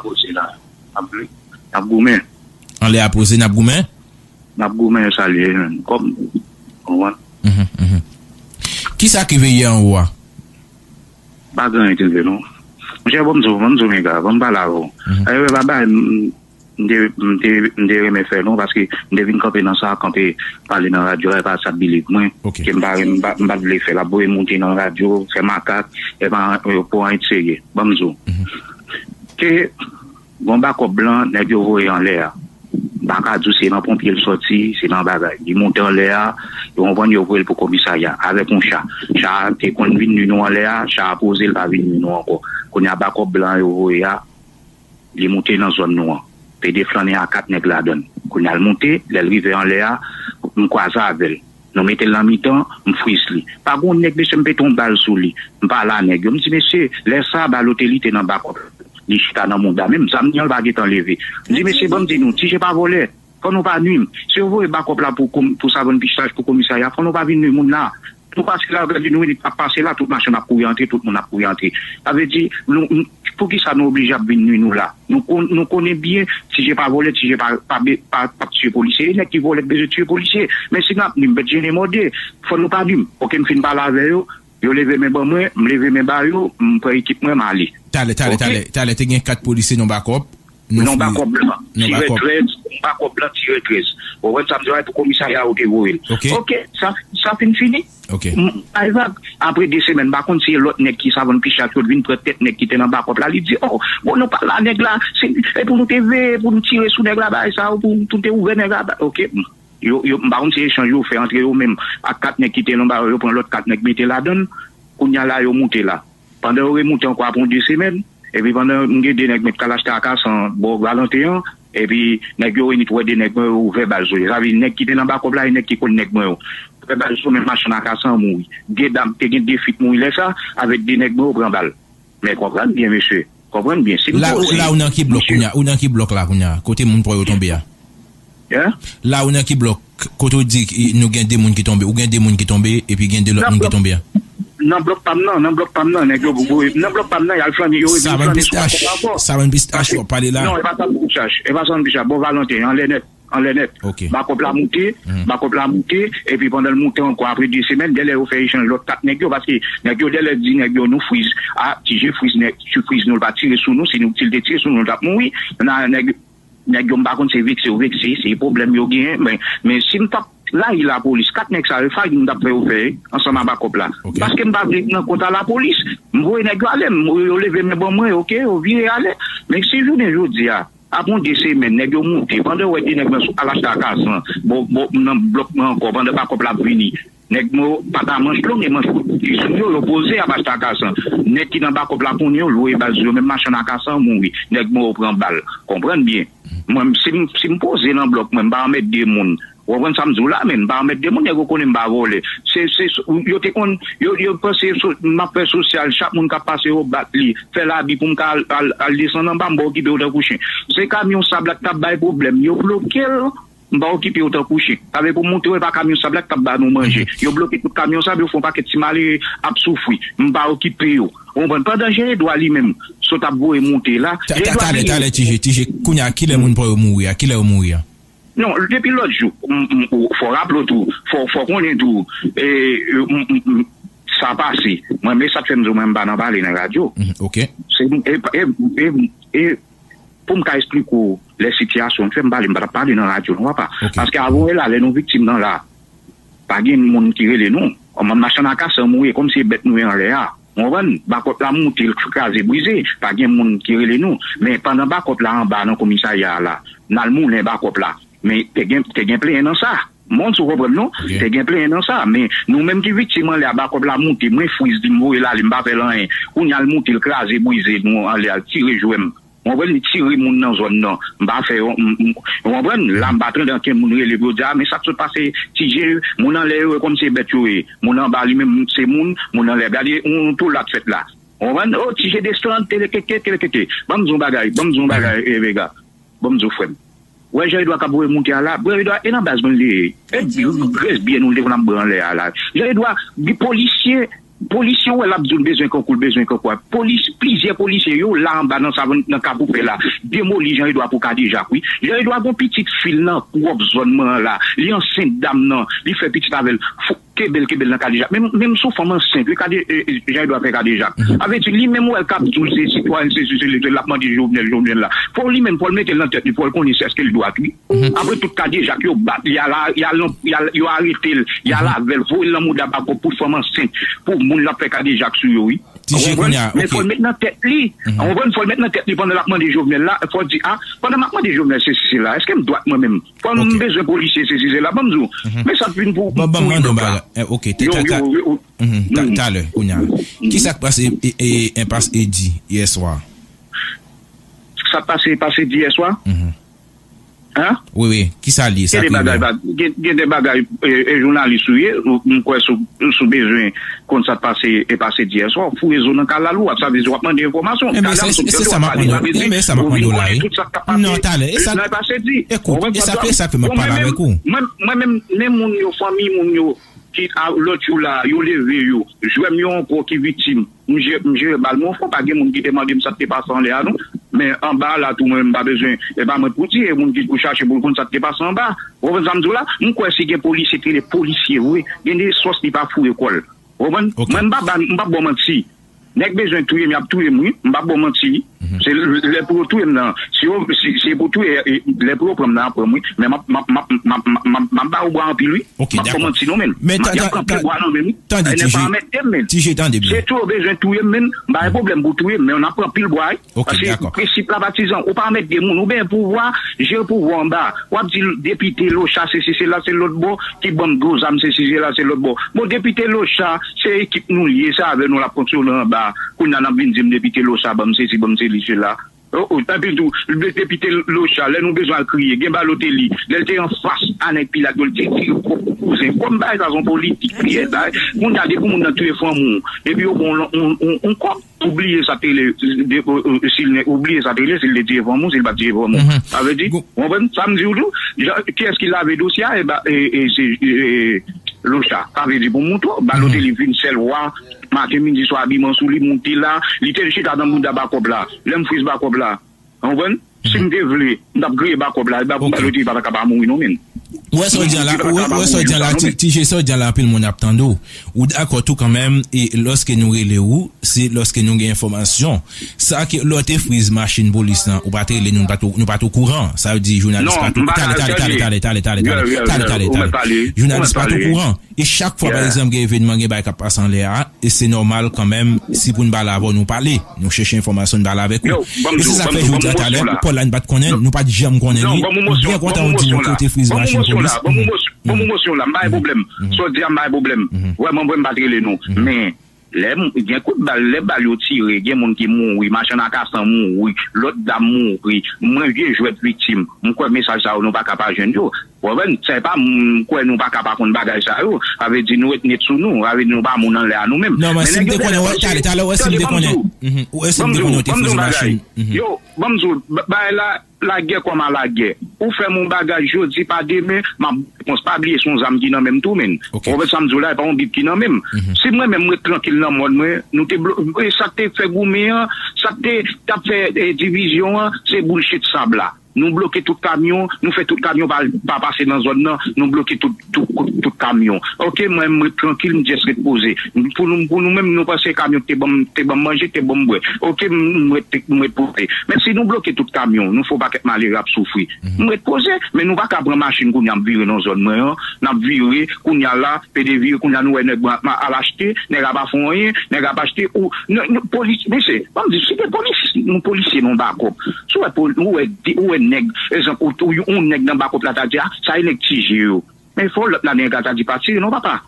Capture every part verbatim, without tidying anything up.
Poze la. N ap, n ap goumen. Anlè a poze, n ap goumen? N ap goumen, sa l ye, menm. Kòm, ou konprann? Mhm, mhm. Kisa k rive yè anwo a? Pa gen anyen ki rive, non. Monchè, ban m di w, ban m di w, Mega, ban m pale avè w. Mhm. Anyway, bye bye, m, m te, m te, m te renmen fè, non, paske m te vin kanpe nan sa, kanpe pale nan radyo a, e pa sa k believe mwen, Ok. ke m pa, m pa, m pa t vle fè. L ap voye moute nan radyo, fè makak, e pa, e pou anyen serye. Ban m di w. Mhm. Ke Gon bakòp blan, nèg yo voye anlè a. M pa ka di w se nan ponpye l sòti, se nan bagay. Li monte anlè a, yo konprann yo voye l pou komisarya avèk yon cha. Cha a te konn vin nui nou anlè a, cha a poze, l pa vin nui nou ankò. Kounye a bakòp blan yo voye a, li moute nan zòn nou an. Pede flannen a kat nèg ladan l. Kounye a l monte, lè l rive anlè a, m kwaze avè l. Nou mete l nan mitan, m friz li. Pa gen yon nèg, mesye, m pete yon bal sou li. M pale a nèg yo, m di, mesye, lè sa, Balotelli te nan bakòp. Li chita nan mouda, menm zam li an, l pa gentan leve. M di, mesye, ban m di nou, Ti Je pa vòlè. Fò nou pa nui m. Si yo voye bakòp la pou, pou Savann Pichach, pou komisarya, fò nou pa vin nui moun la. Nou pase la, yo di nou, li t ap pase la, tout machann ap kouri antre, tout moun ap kouri antre. Sa vle di, nou, nou, poukisa nou oblije ap vin nui nou la? Nou kon-, nou konnen byen, Ti Je pa vòlè, Ti Je pa, pa, be-, pa, pa tiye polisye. E nèg ki vòlè k bezwen tiye polisye. Men si n ap nui m, bèt jennen mòde. Fò nou pa nui m. Oke, m fin pale avè yo. Yo leve men ban mwen, m leve men ba yo, m pran ekip mwen, m ale. Talè, talè, Ok? talè, talè, te gen kat polisye nan bakòp. Nou Non, fi- bakòp blan, non, tire bakòp. trèz, bakòp blan, tire trèz. Ou konprann sa m di w la, pou komisarya yo te voye l. Ok. Ok, sa, sa fin fini. Ok. M, Ayvag, apre de semèn, m pa konn si e lòt nèg ki Savann Pichach yo t vin pran tèt nèg ki te nan bakòp la, li di, o, bon, nou pa la, nèg la, se, e pou nou te veye, pou nou tire sou nèg la, bagay sa, pou, pou nou te ouvè nèg la, ba-, ok, m, yo, yo, m pa konn si echanj yo fè antre yo menm ak kat nèg ki te nan ba yo, yo pran lòt kat nèg mete ladan l, kounye a la, yo moute la. Pandan yo remoute ankò apre yon de semèn, epi pandan m gen de nèg mèt k al achte akasan bò Valanten an, epi nèg yo reyini, wè de nèg mwen yo ouvè bal sou yo. Sa vle di nèg ki te nan bakòp la e nèg ki konn nèg mwen yo. Ouvè bal sou yo, menm machann akasan an mouri. De dam, te gen de fwit mouri lè sa, avèk de nèg mwen yo pran bal. Men konprann byen, mesye. Konprann byen. Si m La, ou- poze, la ou nan ki blòk mesye, kounye a? Ou nan ki blòk la kounye a? Kote moun pa w yo tonbe a? Hein? La ou nan ki blòk? Kote ou di ki- nou gen de moun ki tonbe? Ou gen de moun ki tonbe epi gen de lòt Nan moun ki blòk- tonbe a? Nan blòk pa m nan, nan blòk pa m nan, nèg yo voye, nan blòk pa m nan, y al flannen, yo revin Savann flannen sou Pistache, bakòp la ankò. Savann Pistache, w ap pale la? Non, e pa Savann Pistache, e pa Savann Pistache, bò Valanten, anlè nèt, anlè nèt. Ok. Bakòp la moute, Mhm. bakòp la moute, epi pandan l moute ankò, apre de semèn, genlè yo fè echanj lòt kat nèg yo, paske nèg yo genlè di nèg yo, nou friz, a, Ti Je friz nèg, Ti friz nou, l pa tire sou nou, si nou, si l te tire sou nou, nou t ap mouri, nan nèg Nèg yo, m pa konn se vekse yo vekse, se pwoblèm yo genyen, men, men si m t ap rayi lapolis, kat nèg sa yo, fagi m t ap fè yo fè, ansanm a bakòp la. Ok. Paske m pa vle nan kont a lapolis, m voye nèg yo ale, m, yo leve men ban mwen, ok, yo vire ale. Men si jounen jodi a, apre yon de semèn, nèg yo moute, pandan w wè de nèg nan sou al achte akasan, bon, bon, nan blòk mwen ankò, pandan bakòp la ap vini, nèg mwen yo pa ta manch long, e manch kout ki sou yo, yo poze ap achte akasan. Nèg ki nan bakòp la konnen yo, l voye bal sou yo, menm machann akasan an mouri, nèg mwen yo pran bal. Konprann byen. Mwen, si m, si m poze nan blòk mwen, m pa anmède moun. Ou konprann sa m di w la, men m pa anmède moun, nèg yo konnen m pa vòlè. Se, se, yo te konn, yo, yo panse so, m ap fè sosyal, chak moun k ap pase yo bat li, fè labi pou m ka al, al, al desann anba, m pa okipe yo tankou chen. Se kamyon sab la k t ap bay pwoblèm, yo bloke l, m pa okipe yo tankou chen. Sa vle pou m montre w, e pa kamyon sab la k t ap ba nou manje. Mhm. Yo bloke tout kamyon sab, yo fè yon pakèt ti malere ap soufri. M pa okipe yo. Ou konprann? Pandan Jean Edouard li menm, sot ap voye monte la, Ta- Jean ta- Edouard Talè, vini. Talè, Ti Je, Ti Je, kounye a, kilè moun pa w yo mouri a? Kilè yo mouri a? Non, depi lòt jou, m, m, ou- fò raple w tou, fò, fò konnen tou, e, m, m, m, sa pase. Mwen, men sa k fè m di w, mwen, m pa nan pale nan radyo. Mhm, ok. Se, e, e, e, e, pou m ka esplike w lè sitiyasyon an fè m pale, m pa t ap pale nan radyo, non, papa. Ok. Paske avan w wè la, lè nou viktim nan la, pa gen moun ki rele nou. Kòman machann akasan mouri, kòmsi e bèt nou ye anlè a. Ou konprann? Bakòp la moute, l kraze brize, pa gen moun ki rele nou. Men pandan bakòp la anba nan komisarya a la, n al moulen bakòp la. Men te gen, te gen plenyen nan sa. Monn, si w konprann, non? Ok. Te gen plenyen nan sa. Men nou menm ki viktim anlè a, bakòp la moute, mwen friz li, m voye l ale, m pa fè l anyen. Kounye a l moute, l kraze brize nou anlè a, l tire jwè m. Ou konprann? Li tire moun nan zòn nan. M pa fè yon, m, m, ou konprann? La, m pa tande ankenn moun rele pou yo di, a, men sa k sot pase Ti Je, moun anlè yo, e kòmsi e bèt yo ye. Moun anba li menm, se moun, moun anlè. Gade, yon, yon toulad fèt la. Ou konprann? O, Ti Je desann, telekeke, telekeke. Ban m di w yon bagay, ban m di w yon bagay, e, Vega. Ban m di w, frè m. Ou wè Jean Edouard k ap voye monte a la, Jean Edouard, e nan baz mwen li ye. E grenn byen nou, l te konn ap bwè anlè a la. Jean Edouard, gen polisye, Polisye w wè l ap di w l bezwen kankou, l bezwen kankou a. Polis, plizyè polisye yo la anba nan savann, nan Kaboupè la, demoli Jean Edouard pou kadejak, wi. Jean Edouard gon pitit fi l nan pwòp zòn mwen an la. Li ansent dam nan, li fè pitit avè l. Fo, kenbe l, kenbe l nan kadejak. Menm, menm sou fanm ansent, wi, kade, e, e, Jean Edouard fè kadejak. Sa vle di, li menm w wè l k ap di w se sitwayen, se, se, se, se, l ap mande Jovenel, Jovenel la. Fò li menm, fò l mete l nan tèt li, fò l konnen si èske l dwat, wi. Apre tout kadejak, yo bat li, y al, y al, y al, yo arete l, y al avè l, voye l nan mouda bakòp pou fanm ansent, pou moun l ap fè kadejak sou yo, wi. Ou konprann? Men fò l met nan tèt li. Ou konprann? Fò l met nan tèt li pandan l ap mande Jovenel la, fò l di, a, pandan m ap mande Jovenel sesi sela, èske m dwat mwen menm? Fò m bezwen polisye sesi sela, ban m di w. Men sa k vin pou, pou Idòk la. Yo, yo, yo, yo. Talè, kounye a. Kisa k pase e, e, enpas Edi yè swa? Sa k pase, pase Edi yè swa? Hein? Wi, wi. Kisa l ye, sa ki gen, gen de bagay, e, e, jounalis ou ye, ou, m kwè si w, si w bezwen konn sa k pase, e pase Edi yè swa, w foure zo nan kalalou, sa vle di w ap mande enfòmasyon. Talè a m sot tande w ap pale, sa vle di ou konnen tout sa k ap pase. Non, talè, e sa, ekout, e sa, e sa k fè m ap pale avèk ou. Mwen menm, men moun yo, fanmi moun yo, ki a, lòt jou la, yo leve yo, jwè m yo ankò ki viktim. M jere, m jere bal mwen, fò pa gen moun ki te mande m sa k te pase anlè a, non. Men anba a la tou, mwen, m pa bezwen, e pa mwen pou di, e moun ki pou chache pou l konn sa k te pase anba. Ou konprann sa m di w la? M kwè si gen polisye ki rele polisye vre, gen de sòs li pa foure kò l. Ou konprann? Mwen, m pa ba, m pa ba w manti. Nèg bezwen touye m, y ap touye m, wi. M pa ba w manti. Se lè pou yo touye m nan. Si yo, si, si se pou touye, e, lè pou yo pran m nan, y ap pran m, wi. Men m ap, m ap, m ap, m ap, m ap, m ap ba w bwa anpil, wi. M ap ba w manti, non, men. Men y ap pran pil bwa nan men m, wi. Tande, T J. Tande byen. Se tou yo bezwen touye m, men. M pa gen pwoblèm pou touye m, men n ap pran pil bwa, wi. Paske prensip la patizan, ou pa mèt de moun, ou benyen pouvwa, jere pouvwa anba. W ap di depite Locha, sesi sela, se lòt bò, ki ban m gwo zam, sesi sela, se lòt bò. Bon, depite Locha, se ekip nou l ye, se avè nou l ap fonksyone anba. Kounye a n ap vin di m depite Locha, ban m sesi, ban m sesi sela. O, o, epi tou, depite Locha, lè nou bezwen al kriye, gen Balotelli, lè l te anfas a nèg Pilat yo, l te tire kòb pou kouzen. Kòm bagay sa se yon politik li ye, bagay. Moun ta depi moun nan touye fanmi w, epi yo pran yon, yon, yon, yon kòb, ou bliye sa te rele, de, o, o, si l ne, ou bliye sa te rele, si l te tire fanmi w, si l pa t tire fanmi w. Sa vle di, ou konprann sa m di w tou? Jan, kiyès ki lave dosye a? E ba, e, e, se, e, Locha. Sa vle di pou m montre w, Balotelli vin sèl wa, maten, midi, swa, abiman sou li, monte la, li te chita nan mouda bakòp la. Lè m friz bakòp la, ou konprann? Si m te vle, m t ap griye bakòp la, e ba, Balotelli pa ta ka pa mouri non, men. Ou wè sa w di a la, ou wè, ou wè sa w di a la, Ti, T J, sa w di a la, anpil moun ap tande w. Ou dakò tou kanmenm, e lòske nou rele w, se lòske nou gen enfòmasyon. Sa ke lè w te friz machin polis lan, ou pa t rele nou, nou pa t, nou pa t okouran. Sa vle di jounalis pa t okouran. Talè, talè, talè, talè, talè, talè, talè, talè, talè. Jounalis pa t okouran. E chak fwa, pa egzanp, gen evènman, gen bagay k ap pase anlè a, e se nòmal kanmenm, si pou n pale avè w, nou pale. Nou chèche enfòmasyon, n pale avèk ou. E se sa k fè jodi a talè, Paul la, n pa t konnen l, nou pa t janm konnen li. M byen kontan ou di nou ke w te friz machin polis. Ban m yon mosyon la, m pa gen pwoblèm. Sa w di a, m pa gen pwoblèm. Vrèman, vrèman, m pa t rele nou. Men, lè m, gen kout bal, lè bal yo tire, gen moun ki mouri, machann akasan mouri, lòt dam mouri, mwen vye jwèt viktim. M kwè mesaj sa yo, nou pa ka pa jwenn yo. Ou konprann? Se pa m kwè nou pa ka pa konn bagay sa yo. Sa vle di nou ret net sou nou. Sa vle di nou pa moun anlè a nou menm. Non, men si m te konnen, wè, talè, talè, wè, si m te konnen. Ou wè, si m te konnen, ou te friz machin. Yo, ban m di w, bagay la, lagè kòm a lagè. Ou fè m yon bagay jodi, pa demen, m ap repons. Pa bliye se yon zam ki nan men m tou, men. Ou konprann sa m di w la, e pa yon bib ki nan men m. Si mwen menm m ret trankil nan mòn mwen, nou te blo-, e sa k te fè goumen an, sa k te, t ap fè, e, divizyon an, se boulshit sab la. Nou bloke tout kamyon, nou fè tout kamyon pa, pa pase nan zòn nan, nou bloke tout, tout, tout kamyon. Oke, mwen, m ret trankil, m just ret poze. Pou nou, pou nou menm, nou panse kamyon te ban m, te ban m manje, te ban m bwè. Oke, m, m ret, m ret poze. Men si nou bloke tout kamyon, nou fè yon pakèt malere ap soufri. M ret poze, men nou pa ka pran machin kounye a ap vire nan zòn mwen an, n ap vire, kounye a la, P D vire, kounye a nou wè nèg al achte, nèg a pa fè anyen, nèg ap achte, ou, n, n, polis, mesye, ban m di, si gen polis, nou polisye nan bakòp. Si w wè, pol-, ou wè, ou wè nèg, egzanp, ou, ou, yon nèg nan bakòp la ta di, a, sa e nèg Ti Je yo. Men fò lòt la nèg la ta di pa tire non, papa.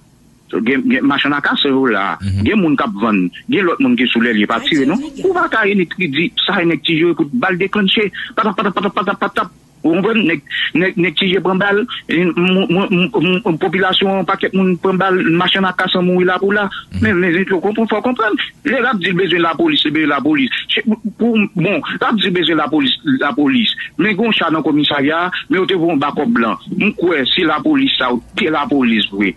Gen, gen machann akasan yo la, gen moun k ap vann, gen lòt moun ki sou lèlye pa tire non. Ou pa ka enitri di, sa e nèg Ti Je yo pou bal deklanche, patap, patap, patap, patap, patap. Ou konprann? Nèg, nèg, nèg Ti Je pran bal, e, m, m, popilasyon an, pakèt moun pran bal, machann akasan mouri la pou la. Men, men, men, ou konprann, fò w konprann. Lè l ap di l bezwen lapolis, li bezwen lapolis. Se pou, pou, bon, l ap di l bezwen lapolis, lapolis. Men gen yon cha nan komisarya a, men yo te voye yon bakòp blan. M kwè se lapolis sa yo te lapolis vre.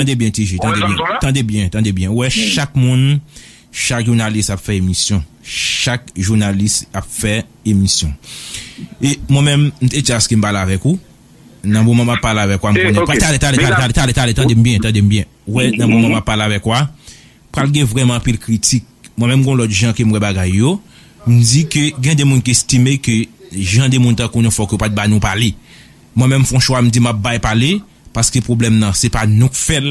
tande byen, T J, tande byen, tande byen, tande byen. Ou wè, chak moun, chak jounalis ap fè emisyon. Chak jounalis ap fè emisyon. E mwen menm, m te di aske m pale avèk ou. Nan moman m ap pale avèk ou, m konnen. Talè, talè, talè, talè, talè, talè, tande m byen, tande m byen. Ou wè, nan moman m ap pale avèk ou, pral gen vrèman anpil kritik. Mwen menm, gon lòt jan ke m wè bagay yo, m di ke gen de moun ki estime ke jan de moun tankou nou fòk yo pa t ba nou pale. Mwen menm, m fè yon chwa, m di m ap bay pale, paske pwoblèm nan, se pa nou k fè l,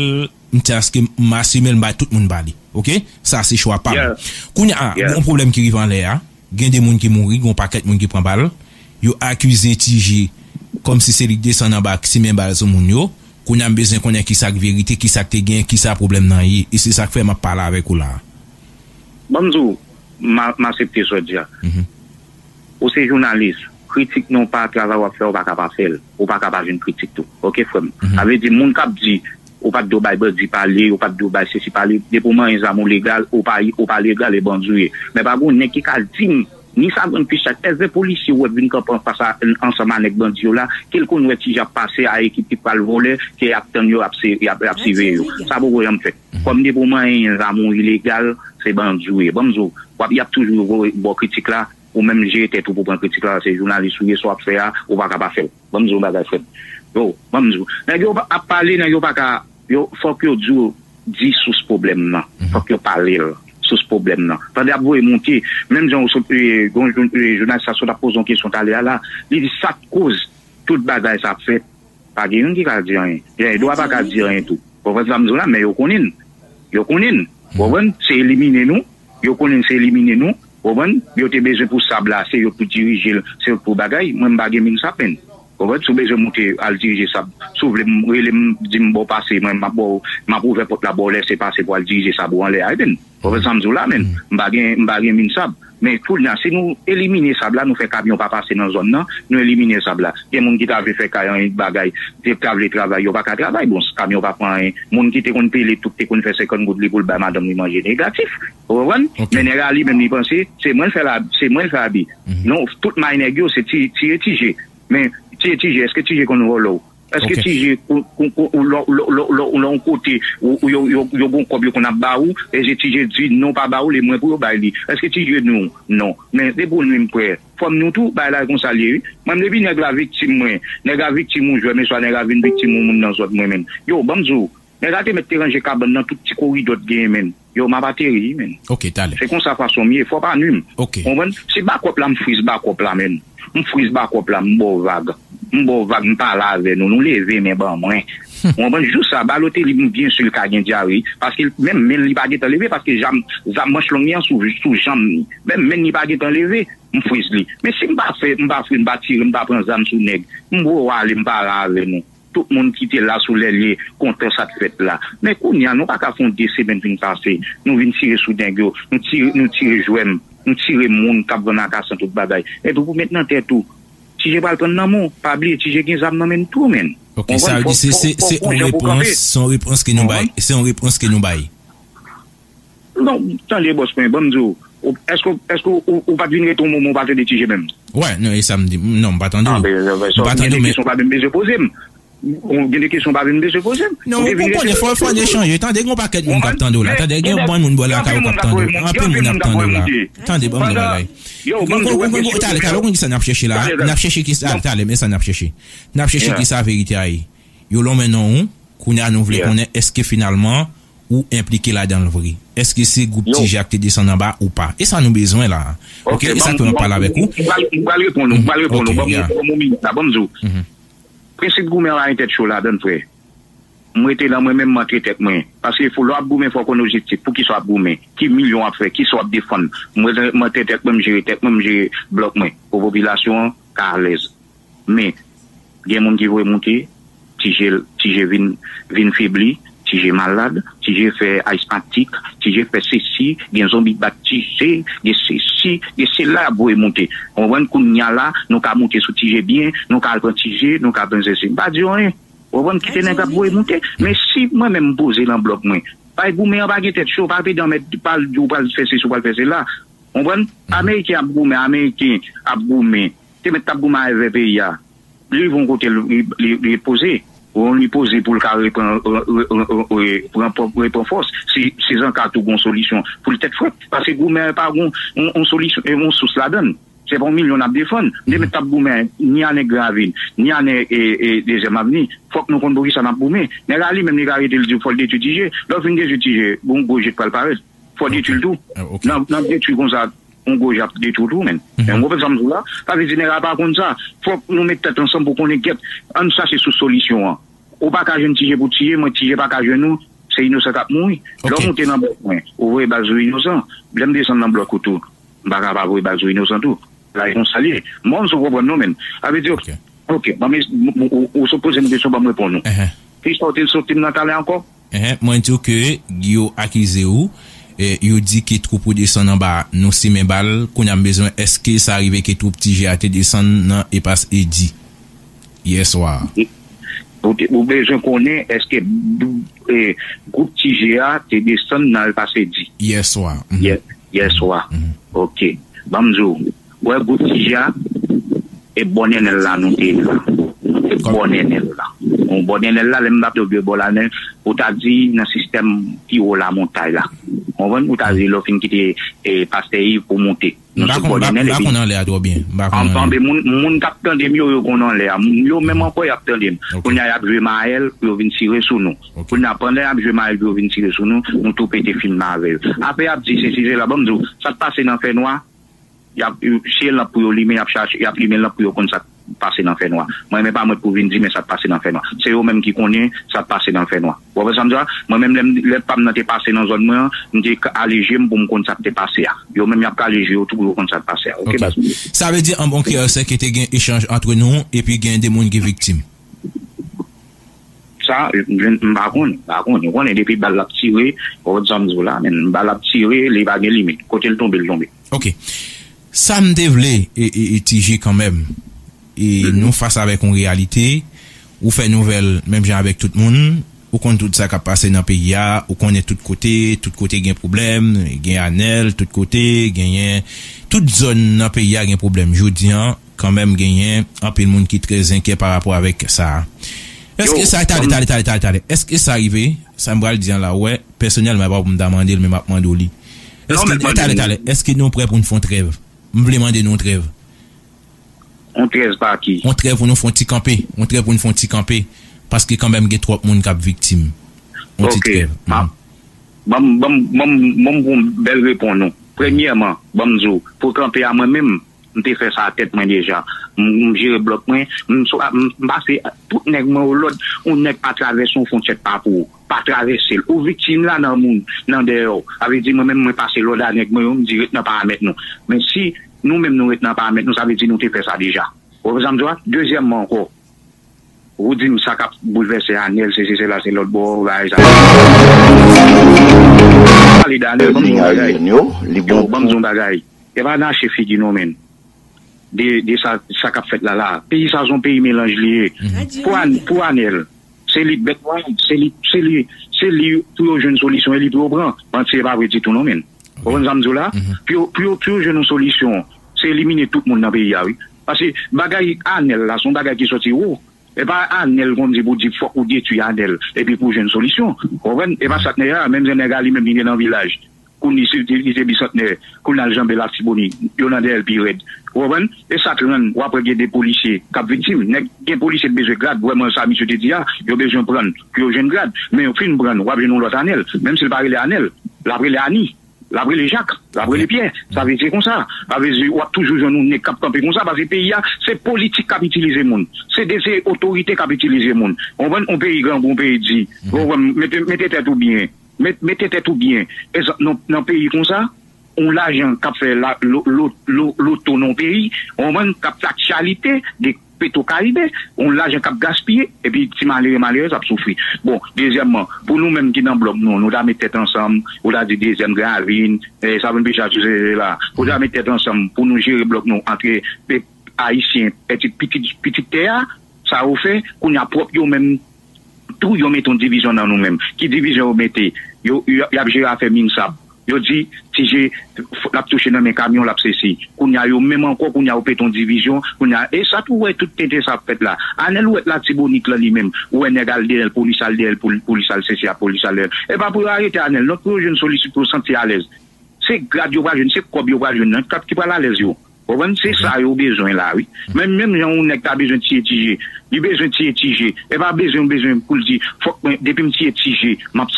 m di aske m asime l, m bay tout moun pale. Oke? Sa se chwa pa m. Kounye a, gon pwoblèm ki rive anlè a, gen de moun ki mouri, gon pakèt moun ki pran bal, yo akize T J kòmsi se li k desann anba, k simen bal sou moun yo. Kounye a m bezwen konnen kisa k verite, kisa k te gen, kisa pwoblèm nan ye. E se sa k fè m ap pale avèk ou la a. Ban m di w, m a- m aksepte sa w di a. Ou se jounalis, kritik non pa travay w ap fè, ou pa ka pa fè l. Ou pa ka pa jwenn kritik tou. Oke, frè m? Sa vle di, moun k ap di, ou pa t dwe bay bandi pale, ou pa t dwe bay sesi pale, depi w manyen zam ou legal, ou pa, ou pa legal, e bandi w ye. Men pa gon nèg ki ka di m, ni sa grenn pichèt, èske polisye w wè vin kanpe anfas a, ansanm a nèg bandi yo la, ke l konn wè T J ap pase a ekip ki pral vòlè, ke y ap tann yo, ap se- y ap, y ap siveye yo. Sa poko janm fèt. Kòm depi w manyen zam ou ilegal, se bandi w ye. Ban m di w, w ap, y ap toujou voye- ba w kritik la, ou menm jere tèt ou pou pran kritik la, se jounalis ou ye, sa w ap fè a, ou pa ka pa fè l. Ban m di w yon bagay, frè m. Yo, ban m di w. Nèg yo ap pale, nèg yo pa ka, yo, fòk yo di w, di sous pwoblèm nan. Fòk yo pale l, sous pwoblèm nan. Tande ap voye monte, menm jan w sot, e, gon jou- e, jounalis sa sot ap poze yon kesyon talè a la, li di sa k koz tout bagay sa ap fèt. Pa gen youn ki ka di anyen. Jean Edouard pa ka di anyen tou. Ou konprann sa m di w la, men yo konnen. Yo konnen. Ou konprann? Se elimine nou. Yo konnen se elimine nou. Ou konprann? Yo te bezwen pou sab la, se yo pou dirije l, se yo pou bagay. Mwen, m pa gen min sab, menn. Ou konprann? Si w bezwen monte al dirije sab, si w vle m rele m, di m ba w pase, mwen, m ap ba w, m ap ouvè pòt la ba w lèse pase pou al dirije sab ou anlè a, menn. Ou konprann sa m di w la, menn? M pa gen, m pa gen min sab. Men kounye a, si nou elimine sab la, nou fè kamyon pa pase nan zòn nan, nou elimine sab la. Gen moun ki ta vle fè kay anyen bagay, ki ta vle travay, yo pa ka travay. Bon, kamyon pa pran anyen. Moun ki te konn pile tout, te konn fè senkant goud li pou l bay madanm li manje negatif. Ou konprann? Men nèg la li menm li panse, se mwen l fè la, se mwen l fè abi. Non, tout may nèg yo, se ti, tiye T J. Men, tiye T J, èske T J konn vòlò? Èske T J, ou, ou, ou, ou, lè, lè, lè, lè, lè yon kote, ou, ou, yo, yo, yo gon kòb yo konn ap ba ou, e se T J di non pa ba ou, li mwen pou yo bay li. Èske T J nou? Non. Men depi w nwi m frè, fò m nwi w tou, bagay la e konsa l ye wi. Mwen depi nèg la viktim mwen, nèg la viktim yon jwè, men swa nèg la vin viktim yon moun nan zòn mwen menm. Yo, ban m di w, nèg la te mèt te ranje kabann nan tout ti koridò t genyen menm. Yo, m ap ateri wi menm. Ok, talè. Se konsa fason m ye, fò pa nwi m. Ok. Konprann? Si bakòp la, m friz bakòp la menm. M friz bakòp la, m ba w vag. M ba w vag, m pale avè nou, nou leve men ban mwen. Ou konprann? Jou sa, Balotelli, m byen si l ka gen dyare, paske l, menm men li pa gentan leve, paske zam, zam manch long li an sou, sou janm li. Menm men li pa gentan leve. m friz li. Men si m pa fè, m pa fri, m pa tire, m pa pran zam sou nèg, m voye w ale, m pa ran avè nou. Tout moun ki te la sou lè l ye kontan sa k fèt la. Men kounye a, nou pa ka fè yon de semèn fin pase, nou vin tire sou nèg yo, nou tire, nou tire jwèm, nou tire moun k ap vann akasan tout bagay. Epi pou met nan tèt ou, Ti Je pral pran nan men w, pa bliye Ti Je gen zam nan men l tou, menn. Ok, sa vle di se se se yon repons, se yon repons ke nou bay, se yon repons ke nou bay. Non, tande bòs mwen, ban m di w, ou- èske, èske ou, ou pa t vin rete yon moman ou pa tande Ti Je menm? Wè, non, e sa m di. Non, m pa tande w. M pa tande w, men kesyon pa menm bezwen poze m. Ou gen de kesyon pa menm bezwen poze m. Non, ou konprann, fò fò n echanje. Tande, gen yon pakèt moun k ap tande w la. Tande, gen yon bann moun bò lakay ou k ap tande w. Anpil moun ap tande w la. Tande, ban m di w bagay. Talè, talè, ou konn kisa n ap chèche la? N ap chèche kisa, talè, men sa n ap chèche. N ap chèche kisa verite a ye. Yo lonmen non ou, kounye a nou vle konnen èske finalman ou enplike ladan l vre. Èske se gwoup Ti Je a k te desann anba ou pa? E sa nou bezwen la. Ok, e sa ke m ap pale avèk ou. M pral reponn ou, m pral reponn ou. Ban m yon minit la, ban m di w. Prensip goumen an pa gen tèt cho ladan l, frè. M rete la, mwen menm m antre tèt mwen. Paske fò lè w ap goumen, fò w konn objektif. Poukisa w ap goumen? Ki milyon w ap fè? Kisa w ap defann? Mwen, mwen antre tèt mwen, m jere tèt mwen, m jere blòk mwen. Pou popilasyon an ka alèz. Men, gen moun ki voye moute, Ti Je, Ti Je vin, vin febli, Ti Je malad, Ti Je fè asmatik, Ti Je fè sesi, gen zonbi k bat Ti Je, gen sesi, gen sela y ap voye moute. Ou konprann? Kounye a la, nou ka moute sou Ti Je byen, nou ka al pran Ti Je, nou ka pran sesi. M pa di yo anyen. Ou konprann? Kite nèg ap voye moute. Men si mwen menm m poze nan blòk mwen, bay goumen an pa gen tèt cho, pa pede anmèt, pa al di w pral fè sesi, w pral fè sela. Ou konprann? Ameriken ap goumen, Ameriken ap goumen. Te mèt t ap goumen avè peyi a. Li rive yon kote, li, li, li poze. Ou li poze pou l ka repran, re- re- re- re- repran pwòp- repran fòs. Si, si Zanka tou gon solisyon pou l tèt frèt. Paske goumen an pa gon yon, yon solisyon, yon sous ladan l. Se pa yon milyon n ap defann. M te mèt t ap goumen ni a nèg Gran Ravin, ni a nèg e, e, Dezyèm Avni. Fòk nou konn poukisa n ap goumen. Nèg la li menm li ka rete l di w fò l detwi Ti Je. Lè w fin detwi Ti Je, gon gwo je k pral parèt. Fò w detwi l tou. Nan, nan detwi konsa, yon gwo je ap detwi w tou, menn. Men w konprann sa m di w la? Sa vle di nèg la pa konn sa. Fòk nou met tèt ansanm pou konnen, gèt, ann chache sous solisyon an. Ou pa ka jwenn Ti Je pou tiye, mwen Ti Je pa ka jwenn ou, se inosan k ap mouri. Lè w moute nan blòk mwen, ou voye bal sou inosan. Lè m desann nan blòk ou tou, m pa ka pa voye bal sou inosan tou. Sa e konsa l ye. Mwen, m sou konprann nou menm. Sa vle di, ok, ok, ban m es- m- m- ou, ou sot poze m kesyon, ban m reponn ou. Kisa w te sot di m nan talè ankò? Enhen, mwen di w ke yo akize w, e, yo di ke twoup ou desann anba, nou simen bal, kounye a m bezwen, èske sa rive ke twoup Ti Je a te desann nan Espas Edi yè swa? Ou te- ou bezwen konnen èske, e, gwoup Ti Je a te desann nan Espas Edi? Yè swa. Yè, yè swa. Ok. Ban m di w, wè gwoup Ti Je a, e bò Nènèl la nou te ye la. E bò Nènèl la. Bon, bò Nènèl la, lè m ap di w bò la, men, ou ta di nan sistèm pi wo lamontay la. Konprann? Ou ta di lè w fin kite, e, pastè Yves pou w monte. Nou sot bò Nènèl, epi anpil moun, moun k ap tande m yo, yo konn anlè a. Yo menm ankò, y ap tande m. Kounye a, y ap jwe mayèl pou yo vin tire sou nou. Kounye a, pandan y ap jwe mayèl pou yo vin tire sou nou, nou tou pete fim nan avè yo. Apre, y ap di sesi sela, ban m di w, sa k pase nan fènwa, y ap, se lanp pou yo limen, y ap chache, y ap limen lanp pou yo konn sa k pase nan fènwa. Mwen, men pa mwen pou vin di men sa k pase nan fènwa. Se yo menm ki konnen sa k pase nan fènwa. Ou konprann sa m di w la? Mwen menm, lè m, lè pa m nan te pase nan zòn mwen an, m te kale je m pou m konn sa k te pase a. Yo menm, y ap kale je yo tou pou yo konn sa k pase a. Ok, baz mwen. Sa vle di, an bon kreyòl, se ke te gen echanj ant nou, epi gen de moun ki viktim. Sa, m, m pa konn, m pa konn. Ou konnen, depi bal la ap tire, ou konn sa m di w la, men bal la ap tire, li pa gen limit. Kote l tonbe, l tonbe. Ok. Sa m te vle, e, e, e, Ti Je kanmenm, e, nou fas avèk yon reyalite, ou fè nouvèl menm jan avèk tout moun, ou konn tout sa k ap pase nan peyi a, ou konnen tout kote, tout kote gen pwoblèm, gen Anèl, tout kote, genyen, tout zòn nan peyi a gen pwoblèm. Jodi a, kanmenm genyen anpil moun ki trè enkyè pa rapò avèk sa a. Èske sa, tande, tande, tande, tande, tande. Èske sa rive? Sa m pral di an la, wè, pèsonèlman, e pa pou m ta mande l, men m ap mande w li. Èske, tande, tande, èske nou prè pou n fè yon trèv? M vle mande nou yon trèv. Yon trèv pa ki? Yon trèv pou nou fè yon ti kanpe. Yon trèv pou nou fè yon ti kanpe. Paske kanmenm gen twòp moun k ap viktim. Yon ti trèv. Ban m, ban m, ban m, ban m pou m bèl reponn ou. Premyèman, ban m di w, pou kanpe a mwen menm, m te fè sa a tèt mwen deja. M, m jere blòk mwen, m swa, m, m pase tout nèg mwen yo lòd, yon nèg pa travèse yon fwontyè k pa pou ou. Pa travèse l. Ou viktim la nan moun, nan dèyè w. Sa vle di mwen menm mwen pase lòd a nèg mwen yo, m di ret nan paramèt nou. Men si Nou menm nou ret nan pa mèt nou, sa vle di nou te fè sa deja. Ou konprann sa m di w la? Dezyèmman ankò, ou di m sa k ap boulvèse Anèl, se, se, se la, se lòt bò, bagay sa. Pale de Anèl, ban m di w yon bagay. Yo, ban m di w yon bagay. E pa nache figi nou, menn. De, de sa, sa k ap fèt la, la. Peyi sa, se yon peyi melanj li ye. Pou An-, pou Anèl, se li bèt mwen, se li, se li, se li pou yo jwenn solisyon, e li pou yo pran. Manti, e pa vre ditou, non, menn. Ou konprann sa m di w la? Pou yo, pou yo, pou yo jwenn yon solisyon, se elimine tout moun nan peyi a, wi. Paske bagay Anèl la, se yon bagay ki sòti wo. E pa Anèl konn di pou di fòk ou detwi Anèl, epi pou jwenn solisyon. Ou konprann? E pa sa k nèg la, menm jan nèg la li menm li te nan vilaj. Kounye li se, li se bisantnè, kounye al janbe Latibonit, yo nan dèyè l pi rèd. Ou konprann? E sa k rann, w ap wè gen de polisye k ap viktim. Nèg, gen polisye k bezwen grad, vrèman sa misye te di a, yo bezwen prann pou yo jwenn grad. Men yo fin prann, w ap jwenn yon lòt Anèl. Menm si l pa rele Anèl, l ap rele Ani. L ap rele Jak, l ap rele Pyè. Sa vle di se konsa. Sa vle di w ap toujou jwenn yon nèg k ap kanpe konsa, paske peyi a, se politik k ap itilize moun. Se de, se otorite k ap itilize moun. Ou konprann? Yon peyi grangou, yon peyi di. Ou konprann? Mete, mete tèt ou byen. Met, mete tèt ou byen. Egzanp, nan, nan peyi konsa, yon lajan k ap fè la, lo, lo, lo, loto nan yon peyi, ou konprann? K ap fè aktyalite de Petro Caribe, yon lajan k ap gaspiye, epi ti malere, malerèz ap soufri. Bon, dezyèmman, pou nou menm ki nan blòk nou, nou ta met tèt ansanm, ou ta di dezyèm Gravin, eh, Savannah Picard, sou se la, ou ta met tèt ansanm pou nou jere blòk nou antre pèp ayisyen, pitit, pitit, pitit tè a, sa yo fè, kounye a pwòp yo menm, tou yo mete yon divizyon nan nou menm. Ki divizyon yo mete? Yo, yo, y ap jere afè min sab. Yo di, Ti Je, l ap touche nan men kamyon, l ap sesi. Kounye a, yo menm ankò, kounye a, yo pete yon divizyon. Kounye a, e sa tou wè tout tenten sa ap fèt la. Anèl ou wè Latibonit lan li menm. Ou wè nèg al dèyè l, polis al dèyè l, poli-, polis al sesi a, polis al dèyè l. E pa pou yo arete Anèl, non, pou yo jwenn solisyon, pou yo santi alèz. Se grad yo pral jwenn, se kòb yo pral jwenn nan, ki pral alèz yo. Ou konprann? Se sa yo bezwen la, wi. Men menm jan yon nèg ta bezwen tiye Ti Je, li bezwen tiye Ti Je. E pa bezwen, bezwen pou l di, fòk mwen, depi m tiye Ti Je, m ap